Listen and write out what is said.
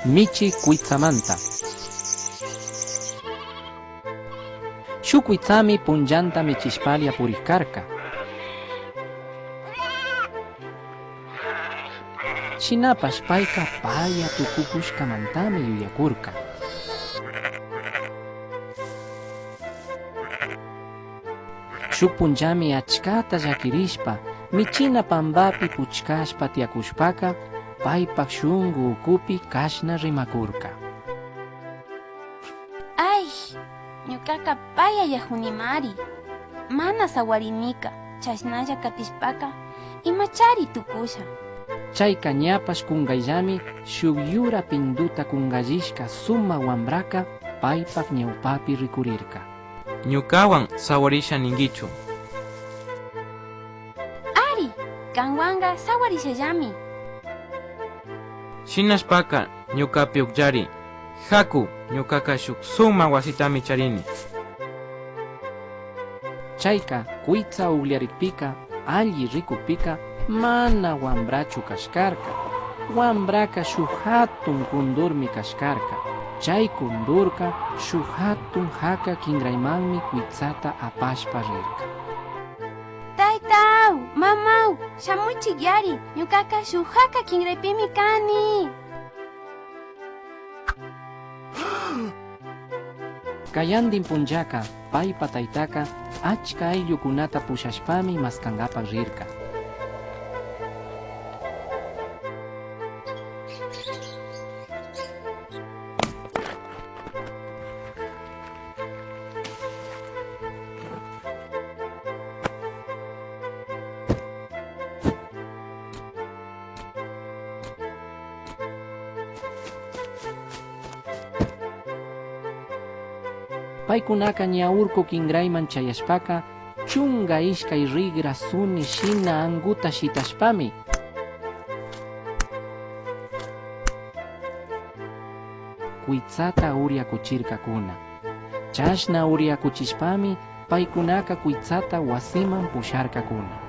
Michi cuitsamanta. Shuk cuitsami punllanta michishpalla purik karka. Shinapash payka paya tukukushkamantami yuyakurka. Shuk punllami achkata llakirishpa michina pampapi puchkashpa tiyakushpaka paypak shunku ukupi kashna rimakurka. Ay, ñucaca payayajunimari. Mana sawarinika, chashnalla katishpaka, imachari tukusha. Chayka ñapash kunkayllami shuk yura pinduta kunkallishka sumak wambraka paypak ñawpapi rikurirka. Ñukawan sawarisha ninkichu. Ari, kanwanka sawarishallami. Shinashpaka ñukapi ukllari. Haku, ñukaka shuk sumak wasitami charini. Chayka kuytsa ukllarikpika alli rikukpika mana wambrachu kashkarka. Wambraka shuk hatun kundurmi kashkarka. Chay kundurka shuk hatun haka kinkraymanmi kuytsata apashpa rirka. Taytaw, mamaw, shamuychikyari, ñukaka shuk haka kinkraypimi kani. Kayandin punllaka paypa taytaka achka ayllukunata pushashpami maskankapak rirka. Paykunaka ña urku kinkrayman chayashpaka 12 rigra suni shina anguta shitashpami kuytsata uriyakuchirkakuna. Chashna uriyakuchishpami paykunaka kuytsata wasiman pusharkakuna.